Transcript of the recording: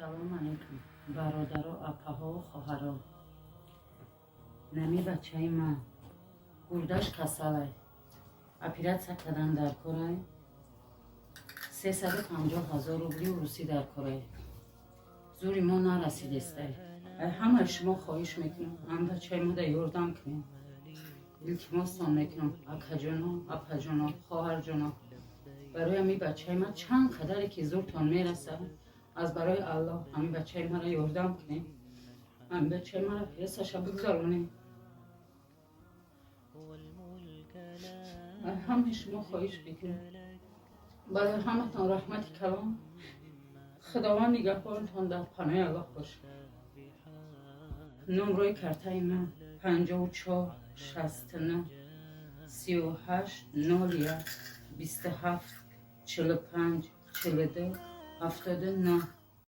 Салом алейкум, бародаро, апаҳо, хоҳаро. Нами бачаи ман гурдаш касалай, оператсия кардан дар корай, 350 000 рубли русӣ дар корай. Зури мо нарасидестай. Ай ҳамаи шумо хоҳиш мекунам, ам бачаи мо да ёрдам кунем. Илтимостон мекунам, акаҷоно, апаҷоно, хоҳарҷоно, барои ами бачаи ман чанд қадаре ки зуртон мерасад, аз барои Аллоҳ ҳамин бачаи маро ёрдам кунем, ҳамин бачаи маро оператсияша бигзаронем. Аз ҳамаи шумо хоҳиш мекунам. Барои ҳаматон раҳмати калон. Худованд нигаҳбонтон, дар паноҳи Аллоҳ бошед. Номрои картаи ман 5469380127454279.